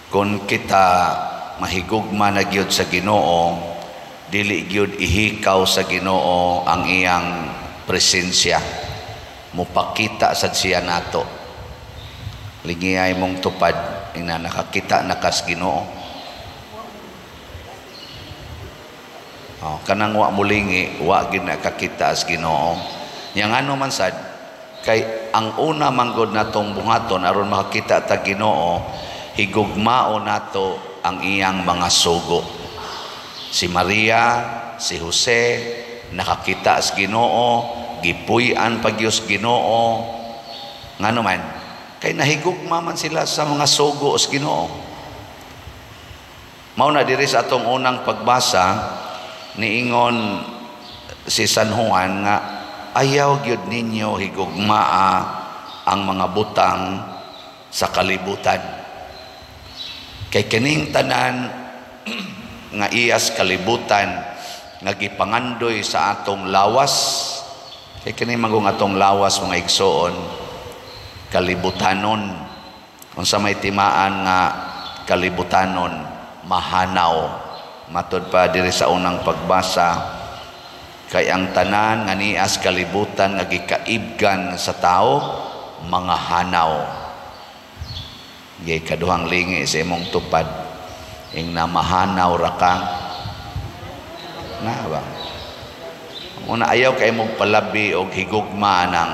Kung kita mahigugma na gyud sa Ginoo, dili gyud ihikaw sa Ginoo ang iyang presensya. Mupakita sad siya nato. Lingiyay mong tupad ina nakakita na kas Ginoo. Oh, kanang wa mulingi, wa gyud nakakita as Ginoo. Nya ngano man sad, kay ang una manggod natong buhaton aron makakita ta Ginoo, higugmao nato ang iyang mga sugo. Si Maria, si Jose nakakita sa Ginoo, gipuy-an pa gyud Ginoo. Ngano man, kay nahigugma man sila sa mga sugo sa Ginoo. Mao na diri sa atong unang pagbasa, niingon si San Juan nga ayaw gyud ninyo higugmaa ang mga butang sa kalibutan. Kay kining tanan nga iyas kalibutan nga gipangandoy sa atong lawas, kay kini manggong atong lawas, mga igsoon, kalibutanon. Unsa may timaan nga kalibutanon? Mahanaw. Matud pa diri sa unang pagbasa, kay ang tanan nga nias kalibutan nga gikaibgan sa tao, mga hanaw. Gay kaduhang lingi sa imong tupad, ing namahanaw ra ka na ba? Una, ayaw kay mong palabi og higugma ng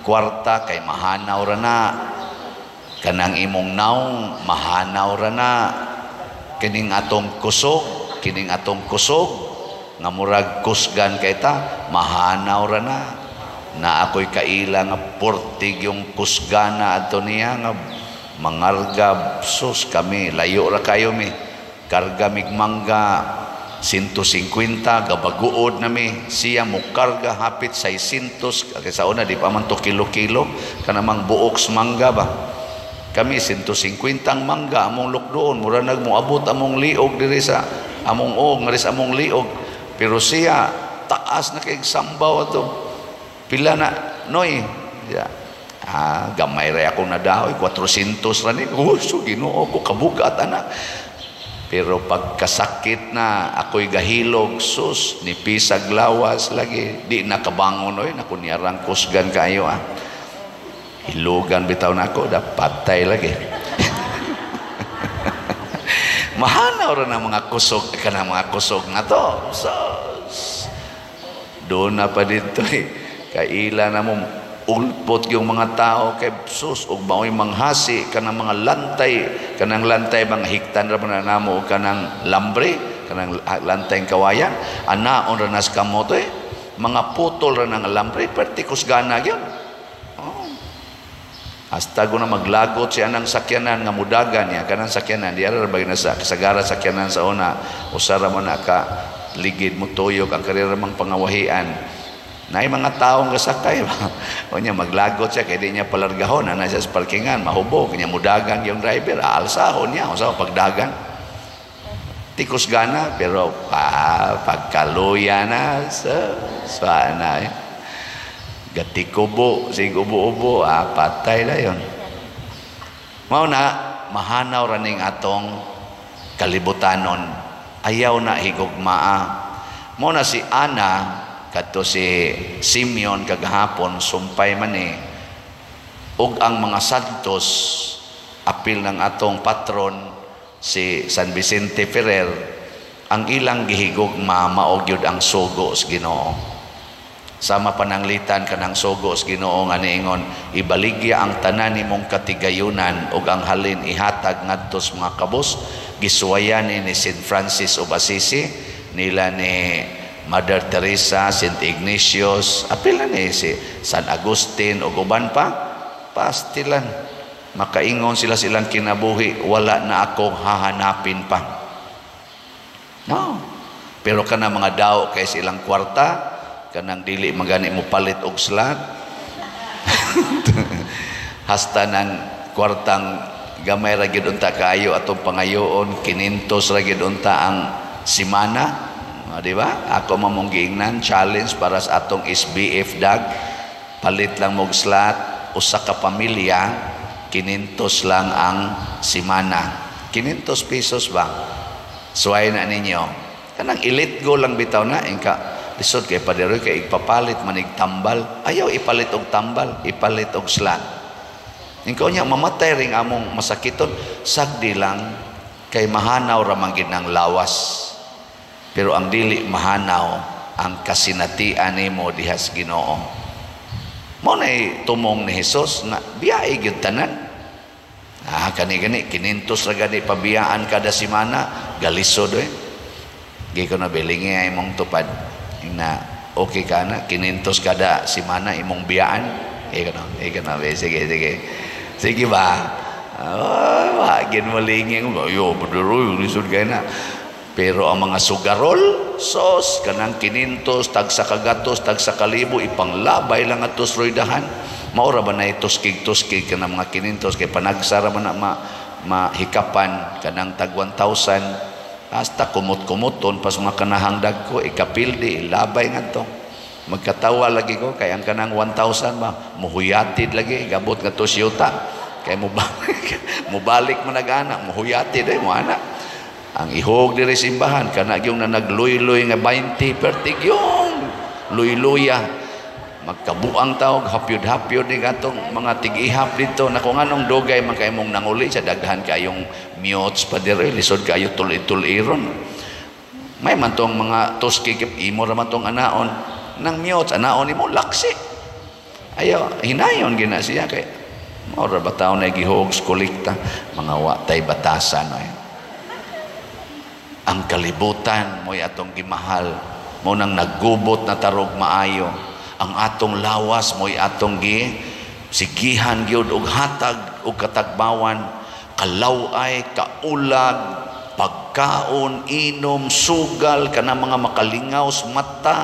kwarta kay mahanaw ra na. Kanang imong naong, mahanaw ra na. Kining atong kusog, kining atong kusog nga murag kusgan kay ta, mahanaw ra na. Na ako'y kaila nga portig yung kusgana adto niya nga mangarga, sus, kami layo ra kayo mi. Karga mig mangga 150, gabaguod na mi. Siya mukarga hapit 600, kay sa una di pa man to kilo-kilo, kanamang buok sa mangga ba. Kami 150 ang mangga among lukdoon, mura nag moabot among liog diri sa among og ngari sa among liog. Pero siya taas na kay sambaw ato. Pila na noy? Ya. Ah, gamay ra akong nadahoy, 400 ra ni. Oh, so Ginoo ko kabugat ana. Pero pagkasakit na ako'y gahilog, sus, ni pisag lawas lagi, di nakabangon oy, naku niyarang kusgan kayo ah. Hilugan bitaw na ako, dapat patay lagi. Mahanaw ra na mga kusog, kanang mga kusog nga to. Sus. Doon na pa dito eh. Kaila na mo, ulpot yung mga tao kay sus, ug mao'y manghasi kanang mga lantay, kanang lantay mga hiktan ra man namo og kanang lambre, kanang lantay kawayan, anaon ra nas kamo to eh. Mga putol ra ng lambre, perti kusgana gyud. Oh. Hasta na maglagot siya ng sakyanan nga mudagan niya, kanang sakyanan, di ara ba na sa kasagara sakyanan sa una, usara mo na ka ligid mo tuyok ang karera mang pangawahian. Naay mga taong gasakay ba? O niya maglagot siya kay di niya palargahon ana siya sa parkingan, mahubog niya mudagan yung driver, aalsahon niya unsa pagdagan. Tikos gana pero pa pagkaluya na sa sa na eh. Gatikubo, sig ubo-ubo, ah, patay na yon. Mao na mahanaw ra ning atong kalibutanon. Ayaw na higugmaa. Mao na si Ana kadto si Simeon kagahapon sumpay man eh. Ug ang mga santos apil ng atong patron si San Vicente Ferrer, ang ilang gihigugma mao gyud ang sugo sa Ginoo. Sama pananglitan kanang sugo sa Ginoo nga niingon, ibaligya ang tanan nimong katigayunan ug ang halin ihatag ngadto sa mga kabus. Gisuwayan ni Saint Francis of Assisi, nila ni Mother Teresa, Saint Ignatius, apil na ni si San Agustin ug uban pa. Pastilan makaingon sila silang kinabuhi, wala na akong hahanapin pa. No. Pero kana mga daw kay silang kwarta, kanang dili magani mo palit og slot. Hasta nang kwartang gamay ra gyud unta kaayo atong pangayoon, 500 ra gyud unta ang simana. O, di ba? Ako mamong giingnan challenge para sa atong SBF dag. Palit lang mog slot, usa ka pamilya, 500 lang ang simana. 500 pesos ba? Suway na ninyo. Kanang i-let go lang bitaw na ingka lisod kay paderoy kay ipapalit manig tambal. Ayaw ipalit og tambal, ipalit og slot. Ingka niya mamatay ring among masakiton, sagdi lang kay mahanaw ra man gid ng lawas. Pero ang dili mahanaw ang kasinatian nimo diha sa Ginoo. Mao nay tumong ni Hesus nga biyae gyud tanan. Ah, kani gani 500 ra gani pabiyaan kada semana, galisod eh. Gi ko na bilingi ay imong tupad. Na okay ka na 500 kada semana imong biyaan. Ikaw na, sige, sige. Sige ba? Oh, wagin mo lingi mo. Yo, paderoy, lisod kay na. Pero ang mga sugarol, sos, kanang 500, tag sa kagatos, tag sa kalibo, ipanglabay lang atos roydahan. Maura ba na ituskig-tuskig ka ng mga 500, kay panagsara man na mahikapan, kanang tag 1,000, hasta kumot-kumuton, pas mga kanahang dagko, ikapildi, ilabay nga to. Magkatawa lagi ko, kay ang kanang 1,000 ba, muhuyatid lagi, gabot nga to siyuta. Kay mubalik man nag-anak, muhuyatid ay mo anak. Ang ihog diri simbahan kana gyung na nagluy-luy nga 20 pertig yung luy-luya magkabuang taog hapyod-hapyod ni katong mga tig-ihap dito na kung anong dugay man kay mong nanguli sa daghan kayong mutes pa diri lisod kayo tul-tul-iron may man tong mga tuskig imo ra man tong anaon nang mutes anaon nimo laksi ayo hinayon gina siya kay mao ra ba taon na gihog kolekta mga wa tay batasan oy. Ang kalibutan mo'y atong gimahal, mo nang naggubot na tarog maayo. Ang atong lawas mo'y atong gi sigihan gyud og hatag og katagbawan, kalaway, kaulag, pagkaon, inom, sugal, kana mga makalingaw sa mata,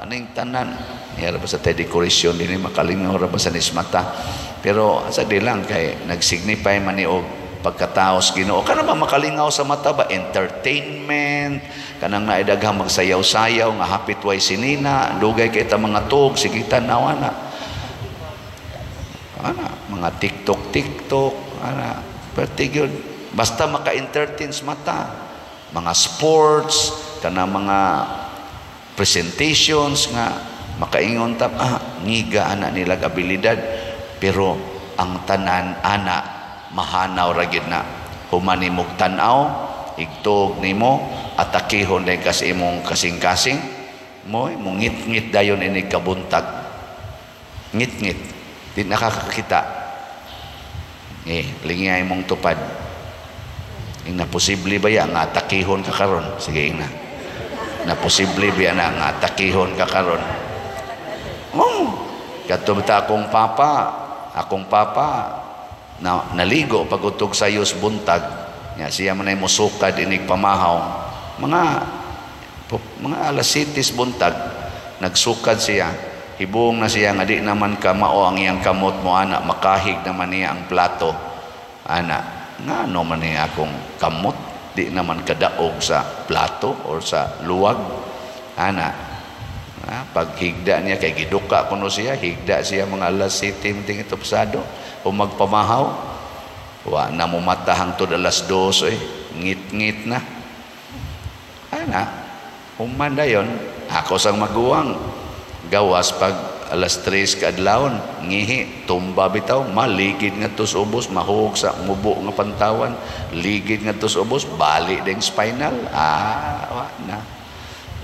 aning tanan. Iya ra ba sa decoration dinhi makalingaw ra ba sa nis mata. Pero sa di lang kay nagsignify man ni og pagkataos Ginoo. Kana ba makalingaw sa mata ba? Entertainment, kanang naidaghang magsayaw-sayaw nga hapit way sinina, dugay kay ta mga tug, sige tan-aw ana. Ana, mga TikTok, TikTok, ana, perti gyud. Basta maka-entertain sa mata. Mga sports, kanang mga presentations nga makaingon ta, ngiga ana nila abilidad, pero ang tanan ana mahanaw ra gyud na. Human nimog tan-aw, igtuog nimo, atakihon din kas imong kasing-kasing, moy mungit-ngit dayon ini kabuntag. Ngit-ngit, di nakakakita. Lingay imong tupad. Ingna posible ba ya nga atakihon ka karon? Sige ingna. Na posible ba na nga atakihon ka karon? Oh, kadto ta akong papa na naligo pagutog sa sayos buntag nya siya man ay musukad inig pamahaw mga alas 7 buntag nagsukad siya, hibong na siya nga di naman ka mao ang iyang kamot mo ana, makahig naman niya ang plato ana, ngano man niya akong kamot di naman kadaog sa plato or sa luwag ana. Paghigda niya kay giduka kuno siya, higda siya mga alas 7 ting ito pasado o magpamahaw, wa na mumata hangtod alas 2 eh, ngit-ngit na ana. Human dayon ako sang maguwang gawas pag alas 3 kaadlawon ngihi tumba bitaw maligid ngadto sa ubos, mahug sa mubo nga pantawan, ligid ngadto sa ubos, bali ding spinal, wa na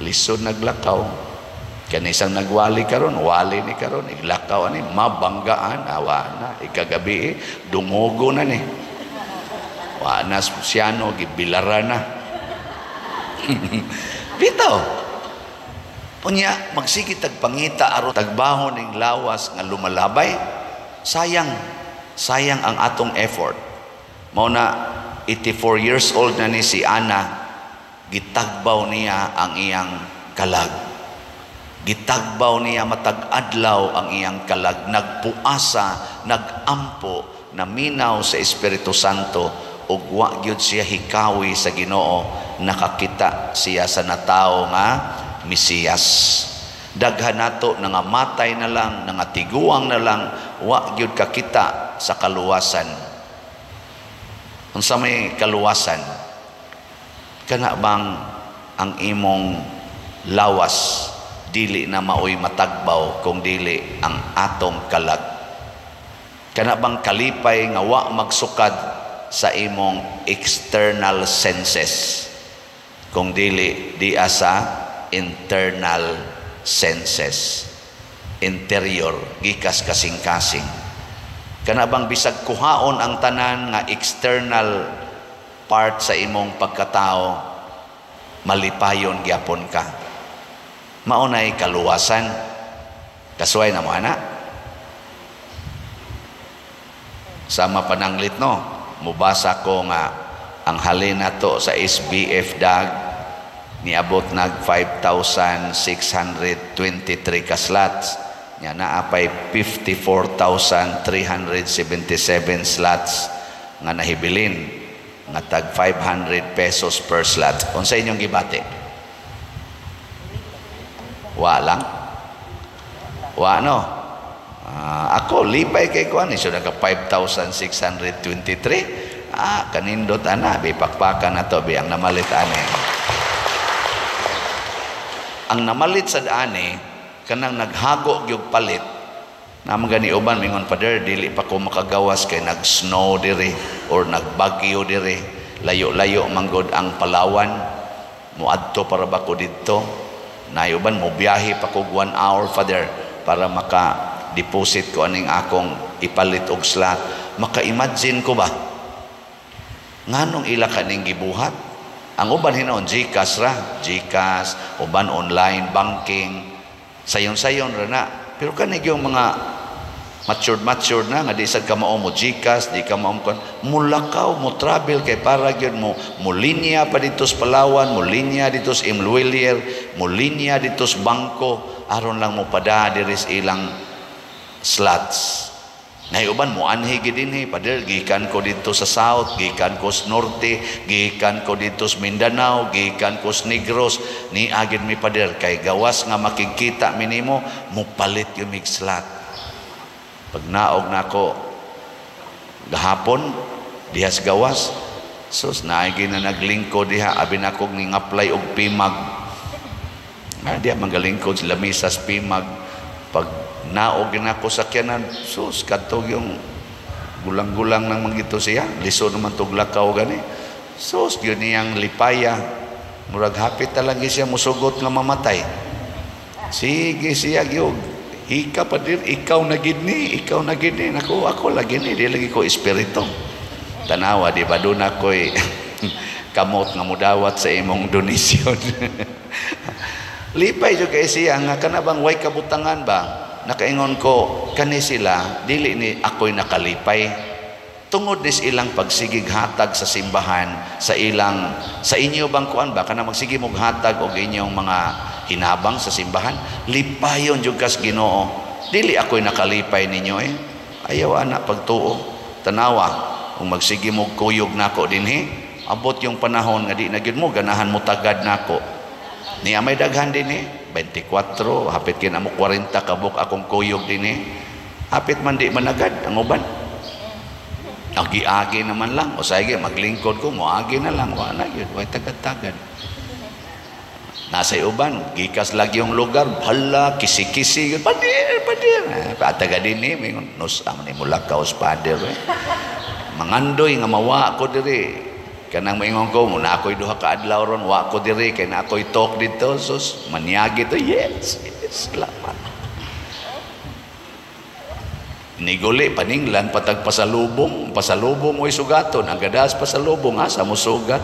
lisod naglakaw. Kanisang nagwali karon, wali ni karon, iglakaw ani mabanggaan, awa na ikagabi dungogo na ni. Wa na siyano gibilara na. Bitaw. Unya magsige tag pangita aron tagbahon ning lawas nga lumalabay. Sayang, sayang ang atong effort. Mao na 84 years old na ni si Ana, gitagbaw niya ang iyang kalag. Gitagbaw niya matag adlaw ang iyang kalag, nagpuasa, nagampo, naminaw sa Espiritu Santo ug wa gyud siya hikawi sa Ginoo, nakakita siya sa natawo nga Mesiyas. Daghan nato nangamatay na lang, nangatiguang na lang, wa gyud kakita sa kaluwasan. Unsa may kaluwasan? Kana bang ang imong lawas dili na maoy matagbaw kung dili ang atong kalag? Kana bang kalipay nga wa magsukad sa imong external senses kung dili dia sa internal senses, interior, gikas kasing-kasing? Kana bang bisag kuhaon ang tanan nga external part sa imong pagkatao, malipayon gyapon ka? Mao nay kaluwasan. Kasuway na mo ana. Sama pananglit, no, mubasa ko nga ang halin nato sa SBF dag niabot nag 5,623 ka slots. Nya naa pay 54,377 slots nga nahibilin nga tag 500 pesos per slot. Unsa inyong gibati? Wa lang. Wa, no. Ako lipay kay ko ani so naka 5,623. Ah, kanindot ana, bi pakpakan na to bi ang namalit ani. Ang namalit sad ani kanang naghago gyud palit. Naman gani uban mingon, "Father, dili pa ko makagawas kay nag-snow diri or nagbagyo diri. Layo-layo manggod ang Palawan. Muadto para ba ko didto?" Naay uban, "Mo biyahe pa kog 1 hour, Father, para maka-deposit ko aning akong ipalit og slot." Maka-imagine ko ba? Nganong ila kaning gibuhat? Ang uban hinuon GCash ra, GCash, uban online banking, sayon-sayon ra na. Pero kani yung mga matured matured na nga di sad ka mao mo GCash, di ka mao kon mulakaw, mo travel kay para gyud mo mo linya pa dito sa Palawan, mo linya dito sa M Lhuillier, mo linya dito sa bangko aron lang mo pada diri sa ilang slots. Nay uban mo anhi gid dinhi, "Pader, gikan ko didto sa South, gikan ko sa Norte, gikan ko didto sa Mindanao, gikan ko sa Negros, ni agid mi, Pader, kay gawas nga makigkita mi nimo, mo palit yung mig slot." Pag naog nako gahapon diha sa gawas, sus, naay na naglingkod diha, abi nako ning apply og PMAG. Nga diha mangalingkod sila misas PMAG. Pag naog nako sakyanan, sus, kadto yung gulang-gulang nang mangito siya, lisod naman tog lakaw gani. Sus, yun niyang lipaya, murag hapit talaga siya musugot nga mamatay. Sige siya gyud. "Ika pa dir, ikaw na gid ni, ikaw na gid ni." "Nako, ako lagi ni, di lagi ko espiritu." Tanawa, di ba doon ako'y kamot nga mudawat sa imong donasyon. Lipay jud kay siya nga kana bang way kabutangan ba? Nakaingon ko kani sila, dili ni ako'y nakalipay tungod nis ilang pagsigig hatag sa simbahan, sa ilang sa inyo bang kuan ba, kana magsige mog hatag og inyong mga hinabang sa simbahan, lipayon jud kas Ginoo. Dili ako'y nakalipay ninyo eh. Ayaw ana pagtuo. Tanawa kung magsige mog kuyog nako dinhi, abot yung panahon nga di na gyud mo ganahan mo tagad nako. Niya may daghan dinhi 24, hapit kina mo 40 kabuk akong kuyog dinhi. Hapit man di managad ang uban. Agi-agi naman lang. O sige, maglingkod ko, moagi na lang. Wa na yun, way tagad-tagad. Nasa uban, gikas lagi yung lugar, hala, kisi-kisi, "Pader, pader." Eh, pataga din eh, may nus, ni mulakaw pader. Eh. Mangandoy nga mawa ko diri. Kanang maingon ko, muna ako'y duha ka adlaw ron, wa ko diri, kay na ako'y talk dito, sus, manyagi to, yes, yes, salamat. Niguli, paninglan, patag pasalubong, pasalubong mo'y sugaton, ang gadas pasalubong, asa mo sugat.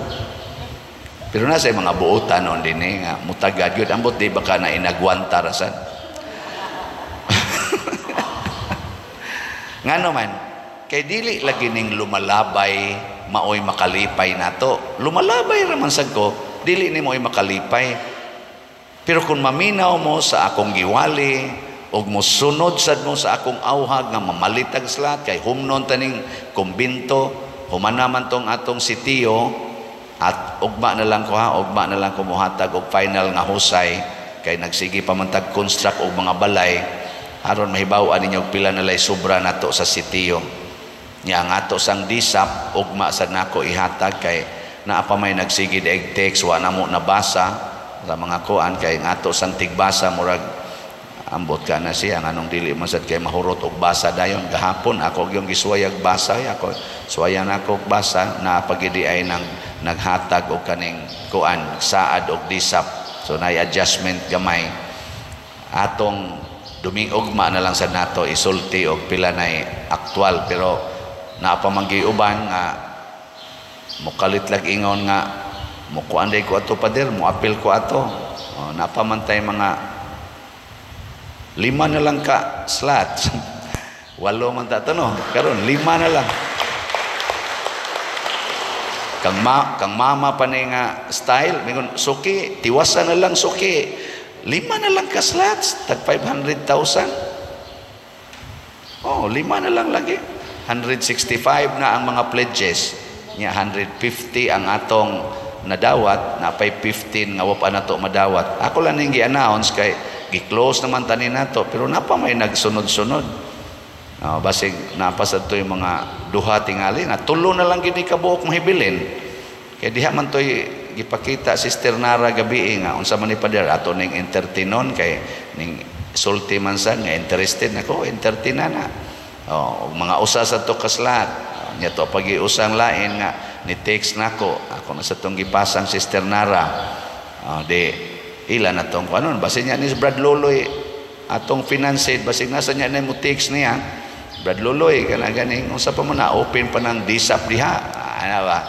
Pero nasa mga buotan noon din eh, nga, mutagad yun, ambot di ba ka na inagwanta rasan? Nga naman, kay dili lagi ning lumalabay, maoy makalipay nato. Lumalabay raman sad ko, dili ni mo'y makalipay. Pero kung maminaw mo sa akong giwali, og mosunod sad mo sa akong auhag nga mamalitag slat, kay humnon taning kumbinto, humana man tong atong sitiyo, at ugma na lang ko ha, ugma na lang ko muhatag og final nga husay, kay nagsige pa man tag construct og mga balay, aron mahibaw-an ninyo pila na lay sobra nato sa sitiyo. Nya ang ato sang DSAP, ugma sad nako ihatag kay naa pa may nagsigid eg text, wa na mo nabasa sa mga kuan, kay ang ato sang tigbasa murag ambot ka na siya nganong dili man sad kay mahurot og basa dayon. Gahapon ako gyung gisuwayag basa, ako suwayan ako og basa na pagidi ay nang naghatag og kaning kuan saad og DSAP, so nay adjustment gamay. Atong ugma na lang sad nato isulti og pila nay aktual, pero naa pa man uban nga mokalit lag ingon nga mukuan day ko ato, pader, mo apil ko ato. Oh, naa pa man tay mga 5 na lang ka slot. 8 man ta to, no? Karon 5 na lang. Kang mama pa ni nga style, mingon suki, tiwasan na lang suki. 5 na lang ka slots, tag 500,000. Oh, 5 na lang lagi. 165 na ang mga pledges. Nya 150 ang atong nadawat, napay 15 nga wa pa nato madawat. Ako lang ning gi-announce kay gi-close naman tani nato, pero napa may nagsunod-sunod. Basig napa sad to yung mga duha tingali na 3 na lang gini kabuok mahibilin. Kay diha man toy gipakita Sister Nara gabi nga unsa man ni pader ato ning entertainon kay ning sulti man sa nga interested nako entertain na. Oh, mga usa sa to kaslat. Nya to pag-iusang lain nga ni text nako, ako na sa tong gipasang Sister Nara. Oh, di ila na tong kanon basin niya ni Brad Loloy atong finance, basig nasa niya na mo text niya. Brad Loloy kana ganing unsa pa man na open pa ng DSAP diha. Ana ba?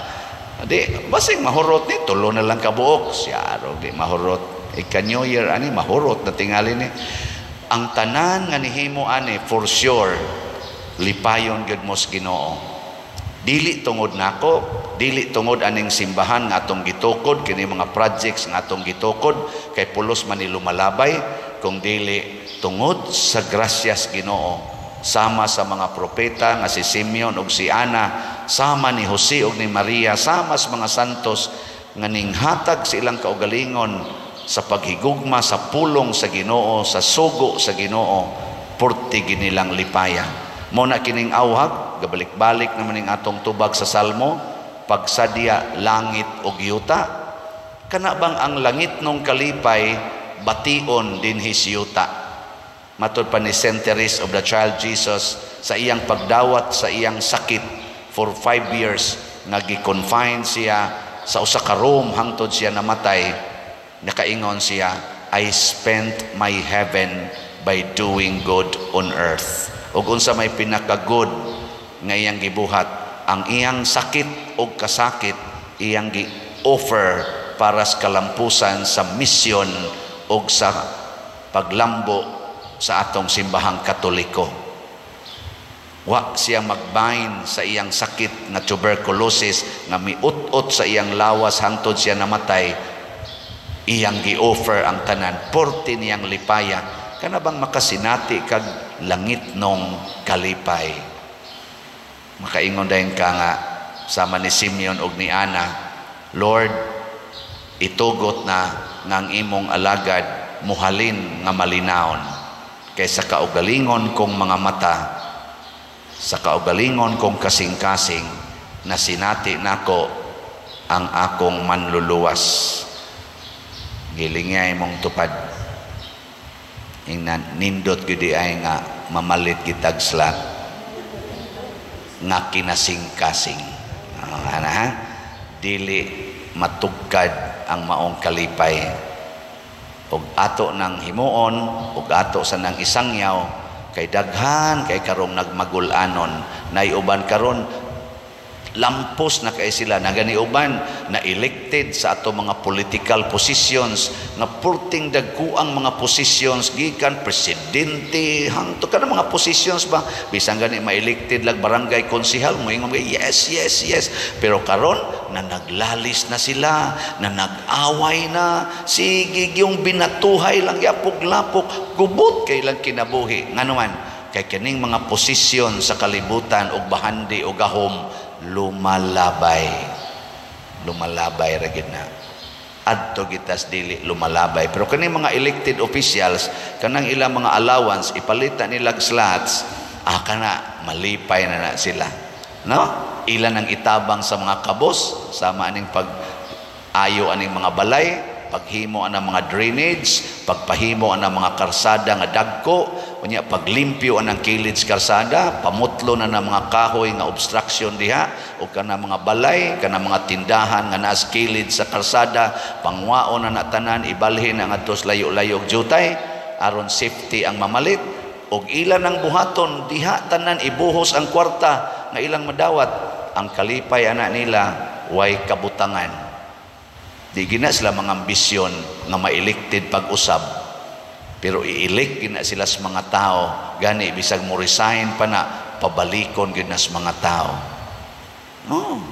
Di basig mahurot ni 3 na lang kabuok. Siya di mahurot. Ika New Year ani mahurot na tingali ni. Ang tanan nga nihimo ani for sure lipayon gyud mo sa Ginoo. Dili tungod nako, dili tungod aning simbahan nga atong gitukod, kini mga projects nga atong gitukod kay pulos man ni lumalabay, kung dili tungod sa grasyas Ginoo, sama sa mga propeta nga si Simeon ug si Ana, sama ni Jose ug ni Maria, sama sa mga santos nga ninghatag sa ilang kaugalingon sa paghigugma sa pulong sa Ginoo, sa sugo sa Ginoo, purti ginilang lipaya. Mo na kining awhag, gabalik-balik naman ning atong tubag sa Salmo, pagsadya langit ug yuta. Kana bang ang langit nung kalipay bation dinhi sa yuta? Matod pa ni Saint Therese of the Child Jesus sa iyang pagdawat sa iyang sakit for 5 years nga gi-confine siya sa usa ka room hangtod siya namatay, nakaingon siya, "I spent my heaven by doing good on earth." Ug unsa may pinaka-good nga iyang gibuhat, ang iyang sakit og kasakit iyang gi-offer para sa kalampusan sa misyon og sa paglambo sa atong simbahang Katoliko. Wa siya magbain sa iyang sakit nga tuberculosis nga miut-ut sa iyang lawas hangtod siya namatay. Iyang gi-offer ang tanan, porti niyang lipaya. Kana bang makasinati kag langit nong kalipay? Makaingon dayon ka nga sama ni Simeon og ni Ana, "Lord, itugot na nga ang imong alagad muhalin nga malinawon kaysa kaugalingon kong mga mata, sa kaugalingon kong kasing-kasing, na sinati nako ang akong manluluwas." Gilingay mong tupad. Ingnan nindot gyud ay nga mamalit kitag slot nga kinasing-kasing. Ana ha? Dili matugkad ang maong kalipay. Og ato nang himuon, og ato sa nang isangyaw, kay daghan kay karong nagmagul-anon, naiuban karon lampos na kay sila, nagani uban na elected sa ato mga political positions nga purting dagkuang mga positions gikan presidente hangtod kana mga positions ba, bisan gani ma-elected lag barangay konsehal, moingon yes yes yes, pero karon na naglalis na sila, na nag-away na, sige yung binatuhay lang yapog-lapok, gubot kay lang kinabuhi. Ngano man kay kining mga posisyon sa kalibutan og bahandi og gahom lumalabay, lumalabay ra gid na. Adto gitas dili lumalabay, pero kani mga elected officials kanang ilang mga allowance ipalitan nila slots, kana malipay na na sila. No? Ilan ang itabang sa mga kabos sama aning pag ayo aning mga balay, paghimo ang mga drainage, pagpahimo ang mga karsada nga dagko, unya paglimpyo ang kilid sa karsada, pamutlo na ng mga kahoy nga obstruction diha, o kana mga balay, kana mga tindahan nga naa sa kilid sa karsada, pangwaon na na tanan, ibalhin ang adtos layo-layo og jutay aron safety ang mamalit. Og ilan ang buhaton diha tanan, ibuhos ang kwarta nga ilang madawat. Ang kalipay ana nila, way kabutangan. Di gina sila mga ambisyon nga ma-elected pag-usab. Pero i-elect gina sila sa mga tao. Gani, bisag mo resign pa na, pabalikon gina sa mga tao. Oh.